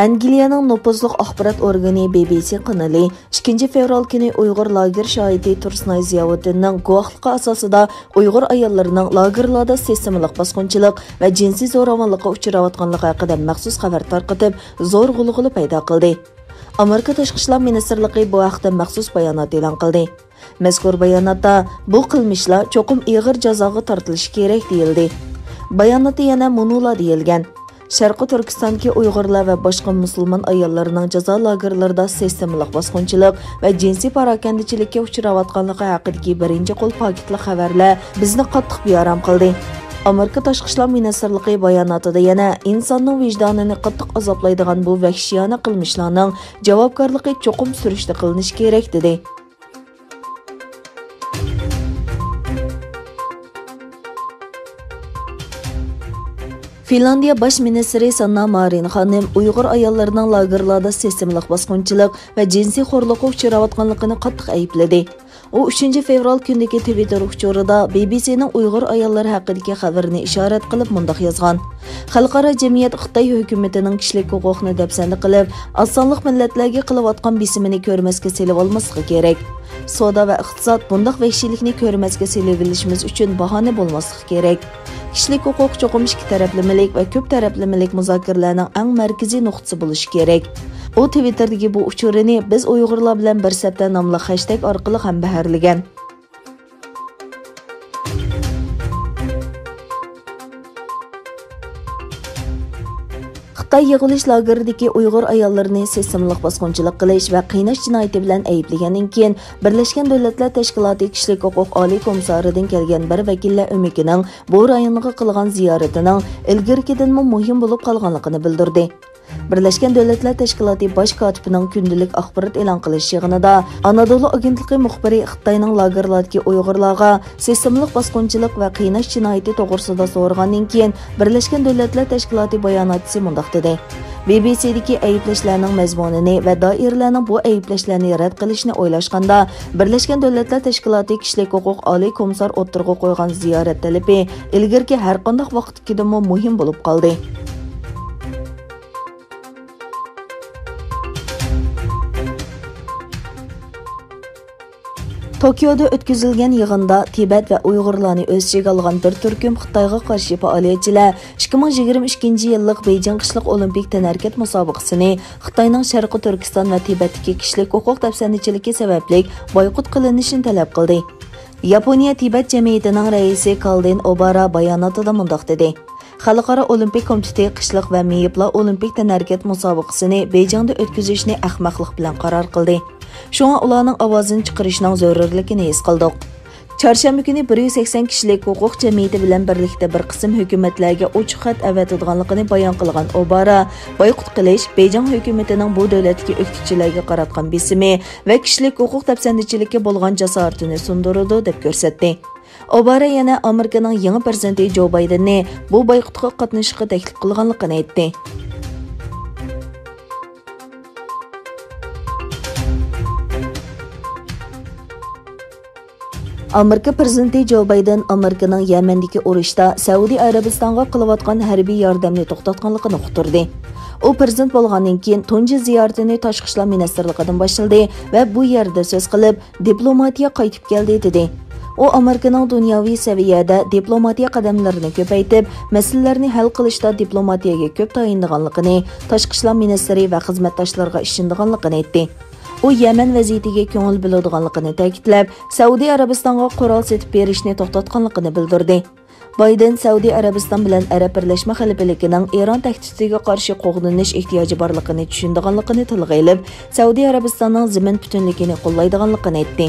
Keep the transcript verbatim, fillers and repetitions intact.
ئەنگلىيەنىڭ نوپۇزلۇق ئاخبارات ئورگىنى بى بى سى قانىلى ئىككىنچى فېۋرال كۈنى ئۇيغۇر لاگېر شاھىتى تۇرسۇنئاي زىياۋۇدىننىڭ گۇۋاھلىقى ئاساسىدا ئۇيغۇر ئاياللىرىنىڭ لاگېرلاردا سىستېمىلىق باسقۇنچىلىق ۋە جىنسىي زوراۋانلىققا ئۇچراۋاتقانلىقى ھەققىدە مەخسۇس خەۋەر تارقىتىپ، زور غۇلغۇلا پەيدا قىلدى. ئامېرىكا تاشقى ئىشلار مىنىستىرلىقى بۇ ھەقتە مەخسۇس بايانات ئېلان قىلدى. مەزكۇر باياناتتا، بۇ قىلمىشلار چوقۇم ئېغىر جازاغا تارتىلىشى كېرەك، دېيىلدى. باياناتتا يەنە مۇنۇلار دېيىلگەن: شەرقىي تۈركىستاندىكى ئۇيغۇرلار ۋە باشقا مۇسۇلمان ئاياللىرىنىڭ جازا لاگېرلىرىدا سىستېمىلىق باسقۇنچىلىق ۋە جىنسىي پاراكەندىچىلىككە ئۇچراۋاتقانلىقى ھەققىدىكى بىرىنچى قول پاكىتلىق خەۋەرلەر بىزنى قاتتىق بىئارام قىلدى. ئامېرىكا تاشقى ئىشلار مىنىستىرلىقى باياناتىدا يەنە ئىنساننىڭ ۋىجدانىنى قاتتىق ئازابلايدىغان بۇ ۋەھشىيانە قىلمىشلارنىڭ جاۋابكارلىقى چوقۇم سۈرۈشتە قىلىنىشى كېرەك، دېدى. فىنلاندىيە باش مىنىستىرى ساننا مارىن خانىم ئۇيغۇر ئاياللىرىنىڭ لاگېرلاردا سىستېمىلىق باسقۇنچىلىق ۋە جىنسىي خورلۇققا ئۇچراۋاتقانلىقىنى قاتتىق ئەيىبلىدى. ئۇ ئۈچىنچى فېۋرال كۈنىدىكى تىۋىتتېر ئۇچۇرىدا بى بى سىنىڭ ئۇيغۇر ئاياللىرى ھەققىدىكى خەۋىرىنى ئىشارەت قىلىپ مۇنداق يازغان: خەلقئارا جەمئىيەت خىتاي ھۆكۈمىتىنىڭ كىشىلىك ھوقۇقنى دەپسەندە قىلىپ، ئاز سانلىق مىللەتلەرگە قىلىۋاتقان بېسىمىنى كۆرمەسكە سېلىۋالماسلىقى كېرەك. سودا ۋە ئىقتىساد بۇنداق ۋەھشىيلىكنى كۆرمەسكە سېلىۋېلىشىمىز ئۈچۈن باھانە بولماسلىقى كېرەك. كىشىلىك ھوقۇق چوقۇم ئىككى تەرەپلىمىلىك ۋە كۆپ تەرەپلىمىلىك مۇزاكىرىلەرنىڭ ئەڭ مەركىزىي نۇقتىسى بولۇشى كېرەك. ئۇ تىۋىتتېردىكى بۇ ئۇچۇرىنى بىز ئۇيغۇرلار بىلەن بىر سەپتە ناملىق خەشتەگ ئارقىلىق ھەمبەھىرلىگەن. خىتاي يىغىۋېلىش لاگېرىدىكى ئۇيغۇر ئاياللىرىنى سىستېمىلىق باسقۇنچىلىق قىلىش ۋە قىيناش جىنايىتى بىلەن ئەيىبلىگەندىن كېيىن، بىرلەشكەن دۆلەتلەر تەشكىلاتى كىشىلىك ھوقۇق ئالىي كومىسسارىدىن كەلگەن بىر ۋەكىللەر ئۆمىكىنىڭ بۇ رايونغا قىلغان زىيارىتىنىڭ ئىلگىرىكىدىنمۇ مۇھىم بولۇپ قالغانلىقىنى بىلدۈردى. بىرلەشكەن دۆلەتلەر تەشكىلاتى باش كاتىپىنىڭ كۈندىلىك ئاخبارات ئېلان قىلىش يىغىنىدا ئانادولۇ ئاگېنتلىقى مۇخبىرى خىتاينىڭ لاگېرلاردىكى ئۇيغۇرلارغا سىستېمىلىق باسقۇنچىلىق ۋە قىيناش جىنايىتى توغرىسىدا سورىغاندىن كېيىن، بىرلەشكەن دۆلەتلەر تەشكىلاتى باياناتچىسى مۇنداق دېدى: بى بى سىدىكى ئەيىبلەشلەرنىڭ مەزمۇنىنى ۋە دائىرىلەرنىڭ بۇ ئەيىبلەشلەرنى رەت قىلىشىنى ئويلاشقاندا، بىرلەشكەن دۆلەتلەر تەشكىلاتى كىشىلىك ھوقۇق ئالىي كومىسسار ئوتتۇرىغا قويغان زىيارەت تەلىپى ئىلگىرىكى ھەرقانداق ۋاقىتتىكىدىنمۇ مۇھىم بولۇپ قالدى. توكيودا ئۆتكۈزۈلگەن يىغىندا تىبەت ۋە ئۇيغۇرلارنى ئۆز ئىچىگە ئالغان بىر تۈركۈم خىتايغا قارشى پائالىيەتچىلەر ئىككى مىڭ يىگىرمە ئىككىنچى يىللىق بېيجىڭ قىشلىق ئولىمپىك تەنھەرىكەت مۇسابىقىسىنى خىتاينىڭ شەرقىي تۈركىستان ۋە تىبەتتىكى كىشىلىك ھوقۇق دەپسەندىچىلىكى سەۋەبلىك بايقۇت قىلىنىشىنى تەلەپ قىلدى. ياپونىيە تىبەت جەمئىيىتىنىڭ رەئىسى كالدىن ئوبارا باياناتىدا مۇنداق دېدى: خەلقئارا ئولىمپىك كومىتېتى قىشلىق ۋە مېيىپلار ئولىمپىك تەنھەرىكەت مۇسابىقىسىنى بېيجىڭدا ئۆتكۈزۈشنى ئەخمەقلىق بىلەن قارار قىلدى. شۇڭا ئۇلارنىڭ ئاۋازىنى چىقىرىشنىڭ زۆرۈرلۈكىنى ھېس قىلدۇق. چارشەنبە كۈنى بىر يۈز سەكسەن كىشىلىك ھوقۇق جەمئىيىتى بىلەن بىرلىكتە بىر قىسىم ھۆكۈمەتلەرگە ئوچۇق خەت ئەۋەتىدىغانلىقىنى بايان قىلغان ئوبارا، بايقۇت قىلىش بېيجىڭ ھۆكۈمىتىنىڭ بۇ دۆلەتتىكى ئۆكتىچىلەرگە قاراتقان بېسىمى ۋە كىشىلىك ھوقۇق دەپسەندىچىلىككە بولغان جاسارىتىنى سۇندۇرىدۇ، دەپ كۆرسەتتى. ئوبارا يەنە ئامېرىكىنىڭ يېڭى پىرېزىدېنتى جو بايدېننى بۇ بايقۇتقا قاتنىشىشقا تەكلىپ قىلغانلىقىنى ئېيتتى. ئامېرىكا پىرېزىدېنتى جو بايدېن ئامېرىكىنىڭ يەمەندىكى ئۇرۇشتا سەئۇدى ئەرەبىستانغا قىلىۋاتقان ھەربىي ياردەمنى توختاتقانلىقىنى ئۇقتۇردى. ئۇ پىرېزىدېنت بولغاندىن كېيىن تۇنجى زىيارىتىنى تاشقى ئىشلار مىنىستىرلىقىدىن باشلىدى ۋە بۇ يەردە سۆز قىلىپ، دىپلوماتىيە قايتىپ كەلدى، دېدى. ئۇ ئامېرىكىنىڭ دۇنياۋى سەۋىيەدە دىپلوماتىيە قەدەملىرىنى كۆپەيتىپ، مەسىلىلەرنى ھەل قىلىشتا دىپلوماتىيەگە كۆپ تايىنىدىغانلىقىنى، تاشقى ئىشلار مىنىستىرى ۋە خىزمەتداشلىرىغا ئىشىنىدىغانلىقىنى ئېيتتى. ئۇ يەمەن ۋەزىيىتىگە كۆڭۈل بۆلىدىغانلىقىنى تەكىتلەپ، سەئۇدى ئەرەبىستانغا قورال سېتىپ بېرىشنى توختاتقانلىقىنى بىلدۈردى. بايدېن سەئۇدى ئەرەبىستان بىلەن ئەرەب بىرلەشمە خەلىپىلىكىنىڭ ئىران تەھدىتىگە قارشى قوغدىنىش ئېھتىياجى بارلىقىنى چۈشىنىدىغانلىقىنى تىلغا ئېلىپ، سەئۇدى ئەرەبىستاننىڭ زېمىن پۈتۈنلۈكىنى قوللايدىغانلىقىنى ئېيتتى.